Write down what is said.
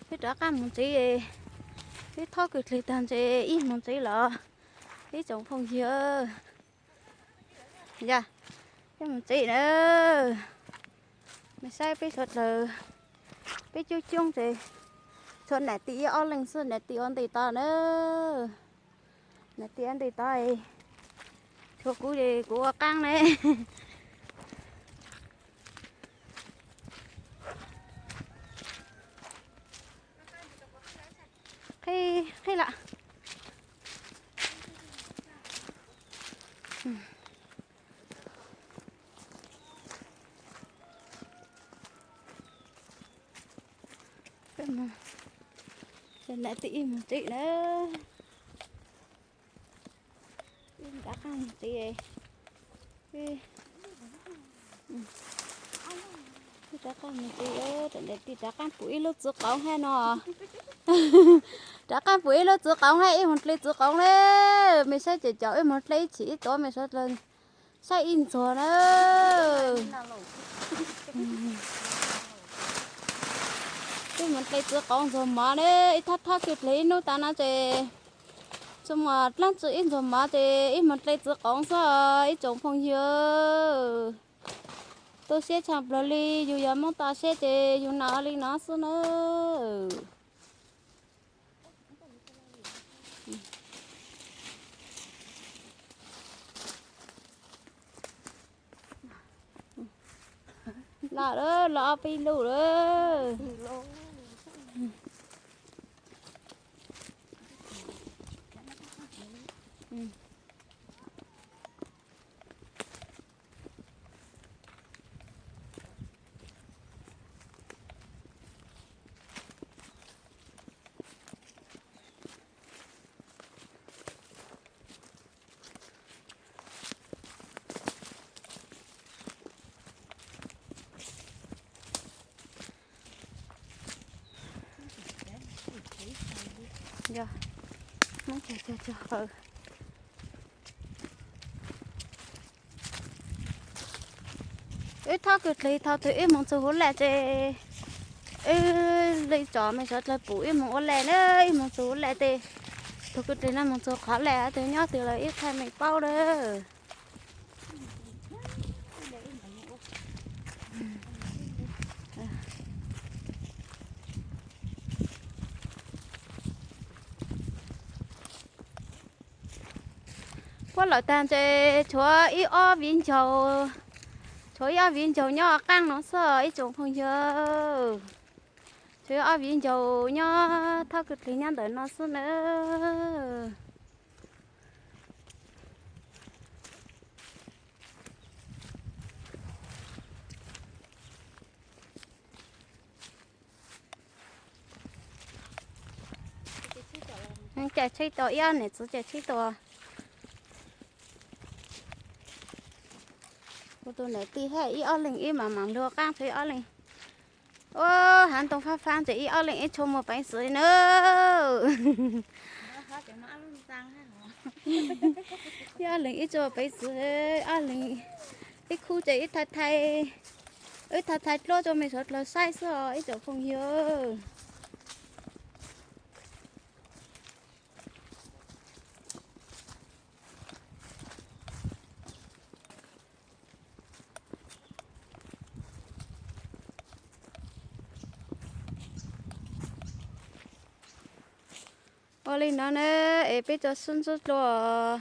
Peb rov qab mus ntxiv, peb thob kwv dlig tag ntses ib mus ntxiv los ib tsoom phooj ywg. Yog, peb mus ntxiv na. Mej saib peb suav dlawg, peb coob coob ces tshuav nam tij ib ob leeg xwb, nam tij ua ntej tod na. Nam tij ua ntej tod, tshuav kuv es kuv ua qaab ne. Qhib, qhib lawm. Nam tij ib mus ntxiv na. Rov qab mus ntxiv, rov qab mus ntxiv, nam tij rov qab pum ib lub txiv qoov hab no. Rov qab pum ib lub txiv qoov hab, ib mus dle txiv qoov na. Mej saib ces cov ib mus dle ib chim ib tuav, mej suav dlawg saib ib ntxuag na. Ib mus dle txiv qoov ntxuag mov na, ib thab thab kwv dlig ib hnub tas no ces tsuas muaj dlaab tsi ib ntxuag mov ces ib mus dle txiv qoov xwb ib tsoom phooj ywg. Tu siab tshaj plawg li, yug yog Moob Toj siab ces yug noj li no xwb na. Los lawm, los ob peb lub lawm. Yog, muab cog cog cog hawm. Wb thob kwv dlig thaum twg wb moog txug huv laj ces wb li tso mej suav dlawg pum wb moog ua laj na, wb moog txug huv laj tes tug kwv dlig no moog txug qhov laj twg nyob twg los wb thaij mej paub na. Puab lawm tag ntshe tshuav ib ob viv ncaus, tshuav ib ob viv ncaus nyob qaab no xwb ib tsoom phooj ywg. Tshuav ib ob viv ncaus nyob thob kwv dlig nyob ntawm no xwb na. Cais tsheb tua ib ob niam txiv cais tsheb tua. Kuv tus nam tij hab ib ob leeg ib mam mam luag qaab tshuav ib ob leeg. Ua, hav ntoo fab fab ces ib ob leeg ib tshua muaj peev xwm na. Ib ob leeg ib tshua peev xwm, ob leeg ib khub ces ib thaij thaij, ib thaij thaij dluab rua mej suav dlawg saib xwb os ib tsoom phooj ywg. Ua li no na, es peb tso sib ntsib dlua.